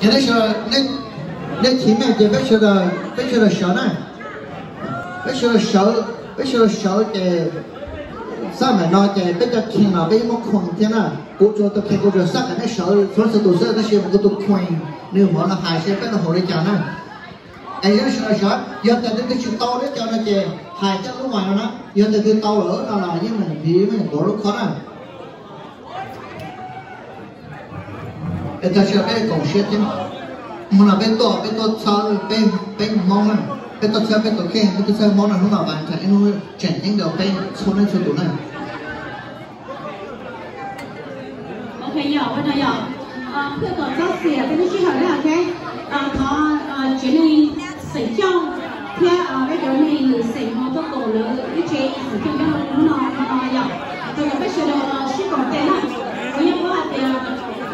Nej sawv, nej, nej chim meej ces peb sawv daws, peb sawv daws sawv na. Peb sawv daws sawv, peb sawv daws sawv ces xab maim no ces peb cov kheej los peb yeej muaj khuees thiab na. Kuv tsuas tus kheej kuv tsuas xav kom nej sawv txhua txhua tus xwb, tab sis kuv tus khueej nws hov no hais seb peb los haus li cas na. Es yog sawv daws sawv, yog tias tus twg tsis tau lub cov no ces hais coj lub mais no na, yog tias twg tau lawm no los yeej meem npiv meem tuav lub khob na. Es tam sim no peb koom siab thiab. Hmo no peb tuaj, peb tuaj txhawb peb, peb Hmoob na, peb tuaj txhawb peb tus kheej, peb tuaj txhawb Hmoob no, hnub no Valentine ib hnub tseem ceeb rau peb txhua leej txhua tus na. Ok, yog ua no yog, phwj kom txhob xiam peb lub sij hawm na, ok. Thov tsev neeg xeem Xyooj thiab peb cov neeg lwm xeem ho tuaj koom lawv ib tsev xeem Xyooj nyob rau hnub no no yog, thov kom peb sawv daws sib koom tes na. Kuv yeej paub hais tias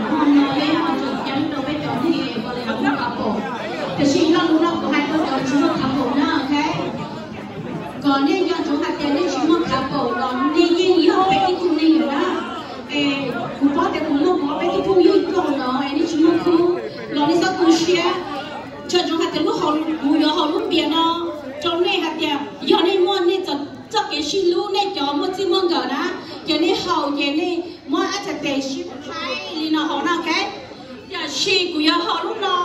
hmo no yog ib hmo tseem ceeb rau peb cov neeg uas lawv muaj khav pom, tiam sis lo lus no kuv hais rau cov tsis muaj khav pom na, ok. Kom nej nco ntsoov hais tias nej tsis muaj khav pom los nej yeej yog peb ib tug neeg lawm na. Es kuv paub tias kuv muaj kuv ob peb tug phooj ywg tuaj hauv no es nej tsis muaj khub los nej txhob tu siab. Nco ntsoov hais tias lub hauv, kuv yuav hau lub npias no rau nej hais tias yog nej muaj nej txoj kev sib hlub, nej cov muaj txij muaj nkawm na, ces nej haus ces nej muab ab tsa tes sib thaib li no haus na, ok. Tiam sis kuv yuav hau lub no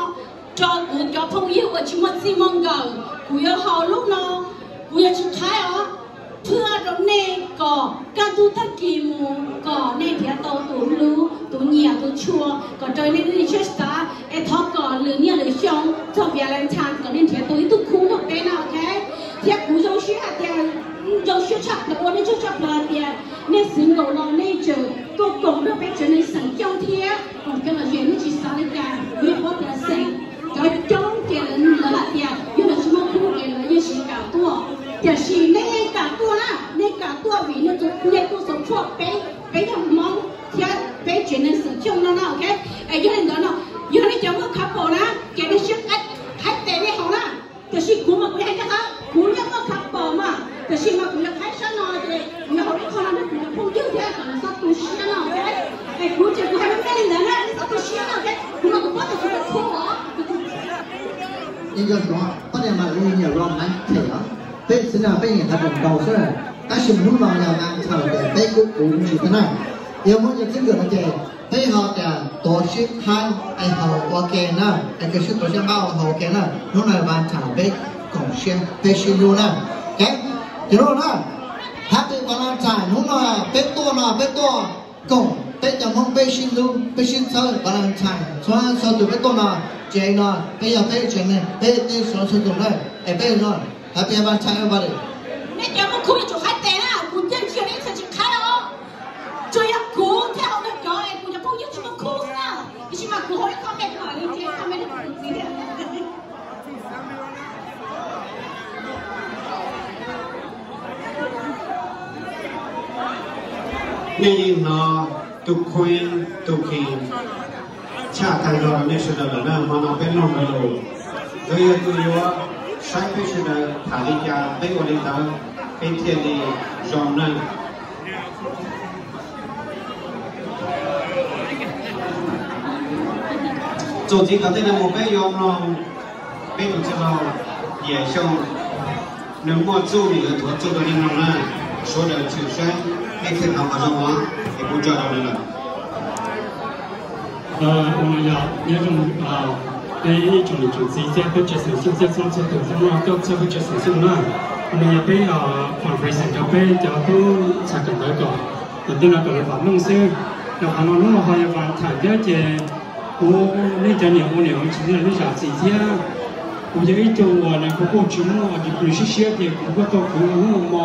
rau kuv cov phooj ywg uas tsis muaj txij muaj nkawm, kuv yuav hau lub no, kuv yuav tsis thaib os. Phwj rau nej kom kaj ntug tag kis mus kom nej nrhiav tau tus hlub, tus nyiam, tus tshua, kom raws nej lub neej tshaj xav, es thov kom lwm niaj lwm xyoo txog Valentine kom nej nrhiav tau ib tug khub nrog peb na, ok. Thiab kuv zoo siab hais tias, zoo siab tshaj plaws ua nej tsaug tshaj plaws hais tias nej xwv nkaus los nej tseem tuaj koom nrog peb tsev neeg xeem Xyooj thiab. Koom cov lom zem nej tsis xav li cas, kuv yeej paub tias xeem cov coob ces lawv hais tias yog lawv tsis muaj khub ces lawv yeej tsis kam tuaj. Tiam sis nej yeej kam tuaj na, nej kam tuaj vim nej tuaj xav tshuaj peb, peb yog Hmoob thiab peb tsev neeg xeem Xyooj no na, ok. Es yog li ntawd no, yog nej cov muaj khav pom na, ces nej siab qhaib tes nej haus na. Tiam sis kuv mas kuv hais rau qhov kuv yeej muaj khav pom mas, tiam sis mas kuv yuav thaib sab no ces kuv yuav haus lub qhov no rau kuv cov phooj ywg thiab kom lawv txhob tu siab no, ok. Es kuv ces kuv hais meej meej li ntawd na, nej txhob tu siab no, ok. Kuv mas kuv paub tias kuv tus khub os. Yeej yog suav poj niam mas lawv nyiam romantic os. Peb txiv neej peb nyiam hais lus nkaus xwb, tab sis mas hnub no yog Valentine ces peb kuj kuv ntsis thiab na. Yog muaj cov txij nkawm no ces peb ho tias tuav sib qhaib es haus ua ke na, es kawg sib tuav sib qhaib haus ua ke na. Hnub no Valentine peb koom siab peb sib hlub na. Ces hnub no na, Happy Valentine, hnub no peb tuaj no peb tuaj koom peb cov Hmoob peb sib hlub peb sib txhawb Valentine. Txhua txhua tus peb tuaj no, tsev no peb yog peb tsev neeg peb tej txhua txhua tus na, es peb no Happy Valentine everybody. Nej cov muaj khub yuav tsum qhaib tes na, kuv yeej tsis yog nej txhais tsis qhaib os. Tsuas yog kuv thiaj hau tau cov es kuv cov phooj ywg tsis muaj khub xwb na. Tiam sis mas kuv hau ib qho me kom li ces ib qho me rau kuv txiv. Nej yeej hnov tus queen tus king tshaj tag zog rau nej sawv daws lawm na, hmo no peb mloog lawv lus. Nkawd yog tus yuav saib peb sawv daws tham li cas peb ua li ntawd, peb thiaj li zoo na. Txuas ntxiv tom ntej no mus peb yuav mloog peb tus txwj laug Yam Xyooj, nws muaj txuj nws yuav tuav txuj rau nej mloog na. Sawv daws tshwm saib, nej thiaj hnov qhov zoo os, es kuv tso rau nws lawm. Ua no yog nyob zoo peb ib tsoom niam tsoom txiv thiab peb tsev xeem Xyooj thiab txhua txhua tus txhua no tuaj txhawb peb tsev xeem Xyooj na. Ua no yog peb fundraising rau peb cov tub ntxhais kawm ntawv kom tom ntej no kom lawv pom meej xwb. Rau qhov no hnub no ho yog Valentine thiab ces kuv, nej cov niam ua niam ua txiv nej zam txim thiab. Kuv yog ib tug uas nws kuj kuj tsis muaj degree siab siab ces kuv kuj tau khwv ua hnub ua hmo.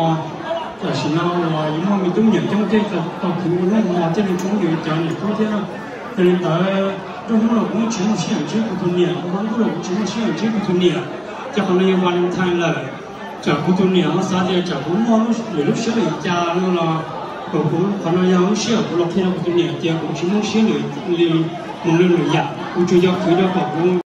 Tam sim no uas yus muaj me tub me nyuam coob thiab tau khwv ua hnub ua hmo thiab nws tsis muaj yus cov niam tub thiab. Yog li ntawd, nruab hnub no kuv yeej tsis muaj sij hawm ntsib kuv tus niam, nruab hnub no kuv tsis muaj sij hawm ntsib kuv tus niam. Ces qhov no yog Valentine lawm, tsam kuv tus niam ho xav tias tsam kuv muaj lwm lub siab lwm cas no los, kom kuv qhov no yog lub sij hawm kuv los qhia rau kuv tus niam tias kuv tsis muaj siab ntsib li mus li lwm yam, kuv tsuas yog khwv rau kom kuv